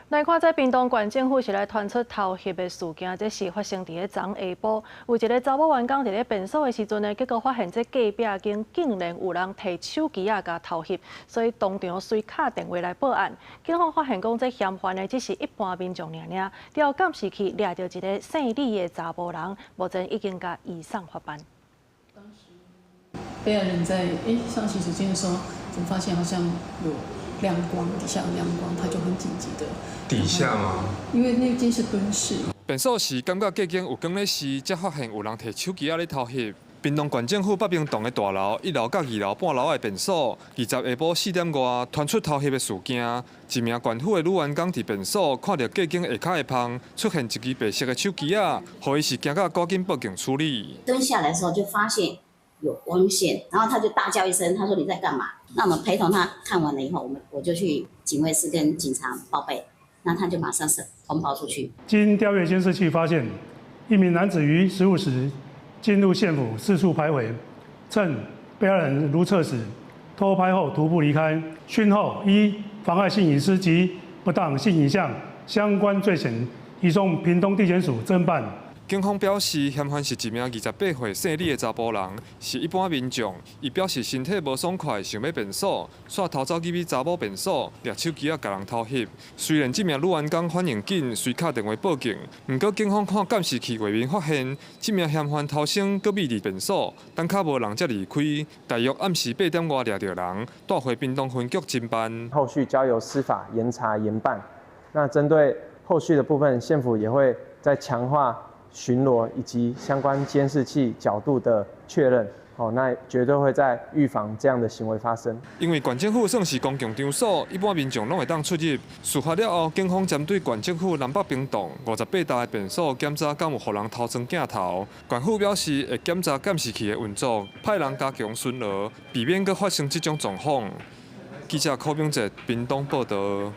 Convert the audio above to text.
來看這屏東縣政府是來傳出偷翕的事件，這是發生佇咧昨下晡，有一个查某員工佇咧便所的時陣呢，結果發現這隔壁間竟然有人提手機仔共偷翕，所以當場隨敲電話來報案。警方發現講，這嫌犯呢只是一般民眾爾爾，調監視器掠著一个姓李的查埔人，目前已經共移送法辦。被害人在上洗手間的時候，怎麼發現好像有亮光，底下有亮光，他就很緊急的。底下嗎？因為那間是蹲式。便所時感覺隔間有光咧時，才發現有人提手機仔咧偷翕。屏東縣政府北平棟的大樓一樓佮二樓半樓的便所，20下晡4點外傳出偷翕的事件。一名縣府的女員工佇便所看著隔間下跤的縫出現一支白色的手機仔，予伊是驚甲趕緊報警處理。蹲下來的時候就發現有光線，然後他就大叫一聲，他說你在幹嘛？那我們陪同他看完了以後，我就去警衛室跟警察報備，那他就馬上是通報出去。經調閱監視器發現，一名男子於15時進入縣府四處徘徊，趁被害人如廁時偷拍後徒步離開。訊後依妨害性隱私及不當性影像相關罪嫌，移送屏東地檢署偵辦。警方表示，嫌犯是一名28歲姓李的查埔人，是一般民眾。伊表示身體無爽快，想欲便所，煞偷走入去查某便所，掠手機仔共人偷翕。雖然這名女員工反應緊，隨敲電話報警，毋過警方看監視器畫面發現，這名嫌犯偷先閣匿佇便所，等較無人才離開。大約暗時8點外掠著人，帶回屏東分局偵辦。後續交由司法嚴查嚴辦。那針對後續的部分，縣府也會再強化巡邏以及相關監視器角度的確認，哦，那絕對會再預防這樣的行為發生。因為縣政府算是公共場所，一般民眾攏會當出入。事發了後，警方針對縣政府南北平棟58棟的便所檢查，敢有予人偷裝鏡頭。縣府表示會檢查監視器的運作，派人加強巡邏，避免閣發生這種狀況。記者柯明哲屏東報導。